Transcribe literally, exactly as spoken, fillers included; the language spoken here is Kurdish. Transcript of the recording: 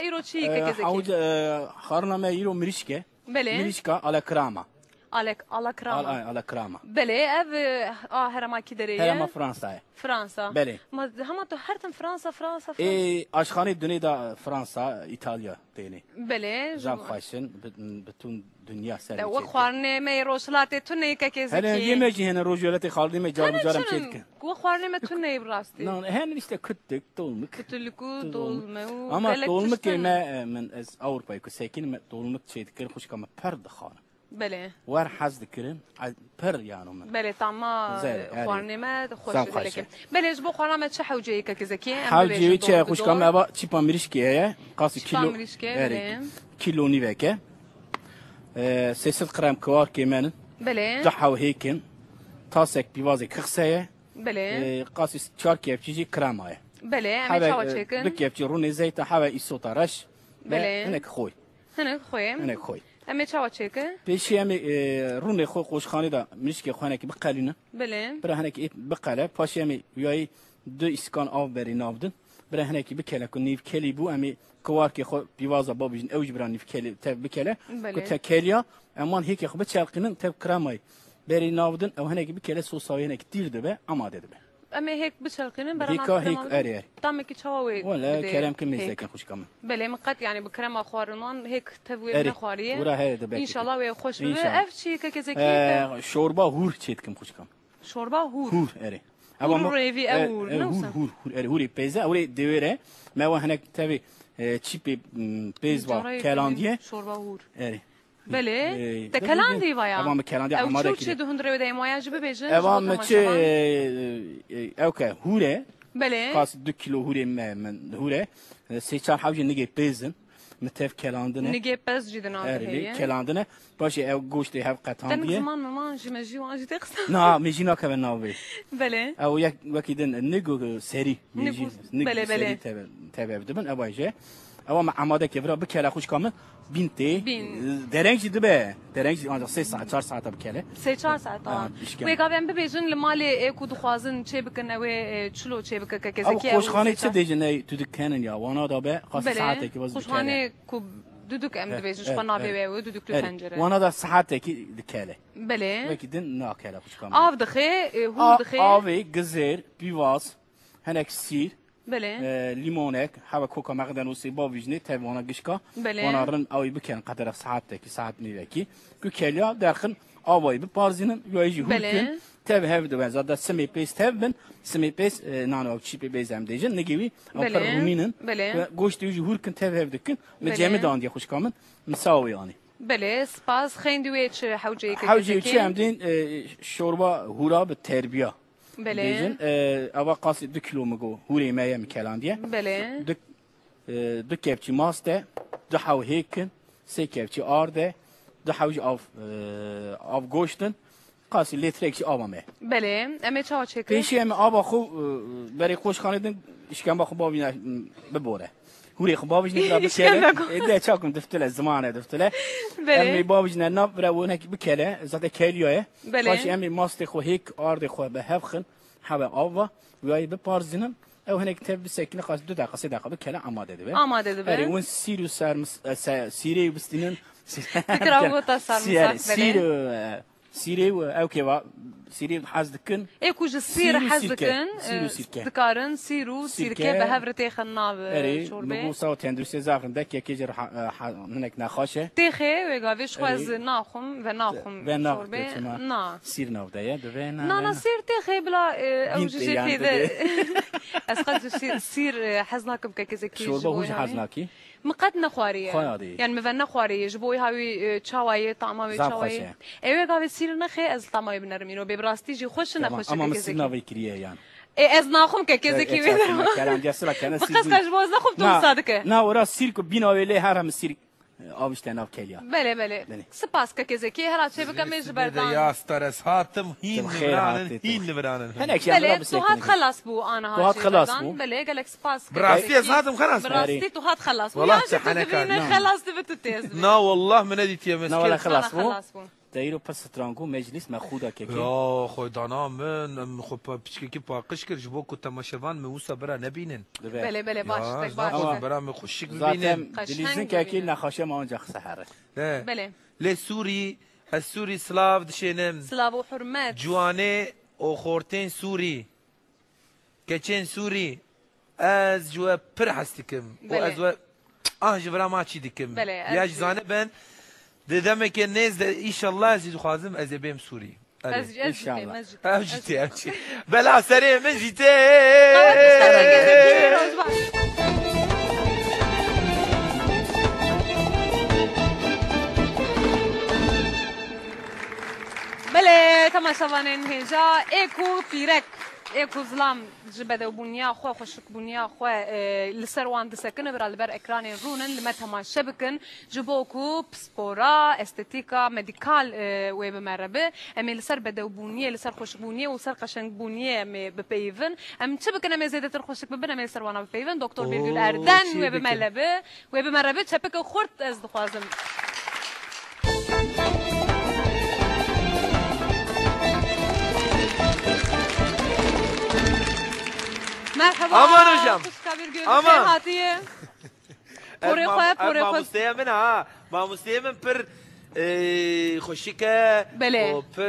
Îro çi ye, e, kekê Zekî? Hewce, e, xwarina me îro mirîşk e. Belê. Mirîşka ala krama. Alek, ala krama. Al-, ay, ala krama. Belê, ev, e, a herema kî derê ye? Herema Fransa ye. Fransa. Belê. Ma hema tu her tim Fransa, Fransa, Fransa. Ê, aşxanê dunê de Fransa, Îtalya tênê. Belê, ji Zaf bo- xweş in, bi-, bütün dünya ser De wê wê çêtir. Xwarinê me yê Rojhilatê tune ye, kekê Zekî. Hele yê me jî hene, Rojhilatê xwarinê me car bi car em çê dikin. Wê xwarinê me tune ye bi rastî. Na, hene işte kütlük, dolmuk. Kütlük û dolme û Ama gelek dolmukê tişt me, hene. E, min ez Ewropayê ku sekin me dolmuk çê dikir, xwişka me pir dixwarin. Belê. Wer hez dikirin, a, pir yano min. Belê, tama Zere, erê. Xwarinê me xweş Zaf xweş e. Belê, ji bo xwarina me çi hewceyê, kekê Zekî? Em Hewceyê bibêjin çi ye, doğru xwişka me, doğru. Eva çipa mirîşkê heye, qasî Çipa kilo, mirîşkê, erê, belê. Kilo nîvek e. E, sê sed gram kiwarkê me nin. Belê. Du hew hêk in. Tasek pîvazê kixse ye. Belê. E, qasî çar kepçî jî krema ye. Belê, em ê Heve, çawa e, çêkin? Du kepçî rûnê zeyta, heve îsota reş. Ve Belê. Hinek xwe. Hinek xwe. Hinek xwe. Em ê çawa çêkin? Pêşî em ê, e, rûnê xwe qoşxanê de mirîşkê xwe hinekî biqelînin. Belê. Bira hinekî ê biqele. Paşê em ê uyayî du îskan av berî navdin. Bira hinekî bikele ku nîv kelî bû, em ê kiwarkê xwe pîvaza babijin, ew jî bira nîv kelî tev bikele. Belê. Ku te keliya, em wan hêkê xwe biçelqînin, tev kremayê berî navdin, ew hinekî bikele, sosa wê hinekî tîr dibe, amade dibe. Em ê hêk biçelqînin, bera Hêka navkirema hêk, bidin. Erê, erê. Tamekî çawa wê Wele didê kerem ki hêk? Mêzdekin xwişka min. Belê, min qet, yani, bi krema xwarin wan hêk tev wê Erê, nexwariye. Wira here dibe. İnşallah wê xweş bibe. İnşallah. Ev çi ye, kekê Zekî? Ee, şorba hûr çê dikim xwişka min. Şorba hûr. Hûr, erê. Hûr Eva ma-, rêvî, ev e, hûr, e, ne hûr, wisa? Hûr, hûr, erê, hûrê pêze, hûrê dewêre. Me wa hinek tevî, e, çîpê, m, pêz va Cara yê kelandiye. Pêzê şorba hûr. Erê. Belê. E, Te e, kelandî va ya? Eva me kelandî Ew amade çi û çi kiriye. Di hundirê wê de ye, ma ya jî bibêjin, ji Eva bo me çi, temaşevan. E, e, ew ke hûr e. Belê. Qas du kilo hûrê me, min hûr e. E, sê çar hewcê nigê pêz in. Mi tev kelandine. Nigê pez jî di nav de Erê, heye. Kelandine. Paşê ew goştê hev Te nik qetandiye. Ziman miman jî me jî wan jî tê qisa. Na, me jî nakeve navê. Belê. Ew yek, wekî din nig û serî. Me Nig jî û, nig belê, serî belê. Teve, teve ev dibin. Ew jî. Ewa me amade ke vira bikele xwişka min. Bîn tê. Bîn. Dereng jî dibe. Dereng jî ancak sê saet, çar saete bikele. Sê çar saet, Ha, tamam. işkence. Wê gavê em bibêjin li malê ê ku dixwazin çê bikin, ew ê, e, çilo çê bike, kekê Ew Zekî, ew qoşxanê sê çi çar. Dêjin, ey, tu dikhenin ya. Wana da be, qas Belê. Saetekî vaz Qoşxanê dikele. Ku duduk em He, dibêjin, ji he, xwe navê he. Wê ew ê, duduk li Erê. Tencere. Wana da saetekî dikele. Belê. Wekî din nakele xwişka min. Av dixê, e, hûr A-, dixê. Avê, gizêr, pîvaz, hinek sîr, Belê. e, lîmonek, heve koka mexden û sê bavîjnê tev wana gişka. Belê. Wana rin ew ê bikerin qederek saetekî, saet nîvekî. Ku keliya derxin avayî biparzînin, ya jî hûr Belê. Kin, tev hev dibe. Zada simê pêz tev bin, simê pêz, e, nano ew çîpê pêz em dêjin, nigê wî ew Belê. Pir rûnîn in. Belê. Ku goştê wî jî hûr kin, tev hev dikin. Mi Belê. Cemê dandiye xwişka min, mi sawê anî. Belê, spas. Xeyndî wê çi hewceyê kekê Hewceyê çi zekê? Em dên, e, şorba hûra bi terbiya. Belê. Dêjin, e, eva qasî du kilo mi go hûrê me ye mi kelandiye. Belê. Du, e, du kepçî mast e, du hew hêk in, sê kepçî ard e, du hew jî av, e, av goşt in. Qasî lêtrek jî ava me. Belê, em ê çawa çêkin? Pêşî em ê ava xwe, e, berê qoşxanê din, îşkemba xwe bavîne, m, bibore. Hûrê xwe bavîjne bira bikele. Îşkemba xwe. E, de çakum diftile, zimane diftile. Belê. Em ê bavîjne nav bira winekî bikele, zaten keliya ye. Belê. Paşê em ê mastê xwe hêk ardê xwe bi hev xin, heve ava, wiyayê biparzînin. Ew hinek tev bisekine, qas du deqa, sê deqa bikele, amade dibe. Amade dibe. Erê, win sîr û sarmis-, e, se-, sîrê û bistînin. Fikra wota sarmisak Sîr, belê. Sîr û, e, Sîrê û ew keva, sîrê hez dikin. Ê ku ji sîr Sîr û hez sîrke. Dikin, Sîr û e, sîrke. Dikarin sîr û Sîrke. Sîrke bi hev re têxin nav, e, Erê, çorbê. Min got sawa tenduristê zaf rin, dek yekê jî reha-, e, ha-, hinek nexweş e. Têxê wê gavê ji xwe Erê. Ez naxwim ve naxwim Ve nax çorbê. Çima? Na. Sîr nav de ye, divê na, Na, na, na, na. Sîr têxê bila, e, ew Bîn jî tê jê yani, tê de. Divê. Ez qet ji sîr, sîr, e, hez nakim kekê zekî Şorba ji bo hû jî hez navê. Nakî? Min qet nexwariye. Xwaya dî. Yani min ve nexwariye. Ji bo wî hawî, e, çawa ye, tama wê Zaf çawa xweş ye. E. Ew ê gavê sîr nexê, ez tama wê binerim. Îro bê bi rastî jî xweş e, Tamam. Nexweş e Ama min kekê sîr zekî. Navê kiriye yani. E, ez naxwim kekê zekî E, e, wê çawa derim. Kerem diye sila kene Min sîr qet dî. Qeş boz nexwim tu Na, wisa dike. Na, ora sîr ku bîna wê lê her hem sîr, e, avişte nav keliya. Belê, belê. Belê. Spas kekê zekî. Hela çê bike me ji berdan. Ya star ez hatim hîn Tim xêr niviranin, hatê, tim hîn xêr. Niviranin. Hinek şey Belê, tu hat xelas bû, ana Tu hat hacî xelas berdan. Bû. Belê, gelek spas. Bi rastî ez hatim xelas Bi bû. Rastî tu hat xelas bû. Wala Ya te jî tu heneka, dibîne na. Xelas dibe tu tê ez dibîne. Na, wallah min nedîtiye meskê. Na, wala xelas bû. Xelas bû. Te îro pir strango meclîs me xûda kekê. Ya, xwe dana min, em xwe pa-, piçkekî paqij kir, ji bo ku temaşevan min wisa bira nebînin. Dibe. Belê, belê, baş, Ya, tek zaf baş. Ama bira min xweşik zaten bibînin. Dilîzin kekî bibînin. Nexweşe me ancak seher e. He. Belê. Lê Sûrî, ez Sûrî silav dişênim. Silav û hurmet. Ciwanê û xortên Sûrî. Keçên Sûrî, ez ji we pir hez dikim. Û Belê. Ez we ah ji vira maçî dikim. Belê, ez Ya jî. Ji zanibin, di demeke nêz de înşallah ez jî dixwazim ez ê bêm Sûrî. Erê. Ez jî, ez jî têm, İnşallah. Ez jî têm. Ev jî tê, ev jî. Bela serê min jî tê. Qewet serê min jî tê, Rozvan. Belê, temaşevanên hêja, ê ku pîrek, ê ku zilam ji bedewbûniya xwe, xweşikbûniya xwe, e, li ser wan disekine, bira li ber ekranê rûnin, li me temaşe bikin, ji bo ku pispora, estetîka, medîkal, e, wê bi me re bi. Em ê li ser bedewbûniyê, li ser xweşikbûniyê û ser qeşengbûniyê em ê bipeyivin. Em çi bikin, em ê zêdetir xweşik bibin, em ê li ser wana bipeyivin. Doktor Oo, Bêrgül Erden çi wê bi me bikin? Le bi. Wê bi me re bi, çepike xurt ez dixwazim. Merhaba. Aman hocam. Xwişka Bêrgül, Aman. Xêr hatiye. Ev Porê mam-, xwe, ev porê xwe. Mamosteya min ha. Mamosteya min pir, e, xweşik e. Belê. Û pir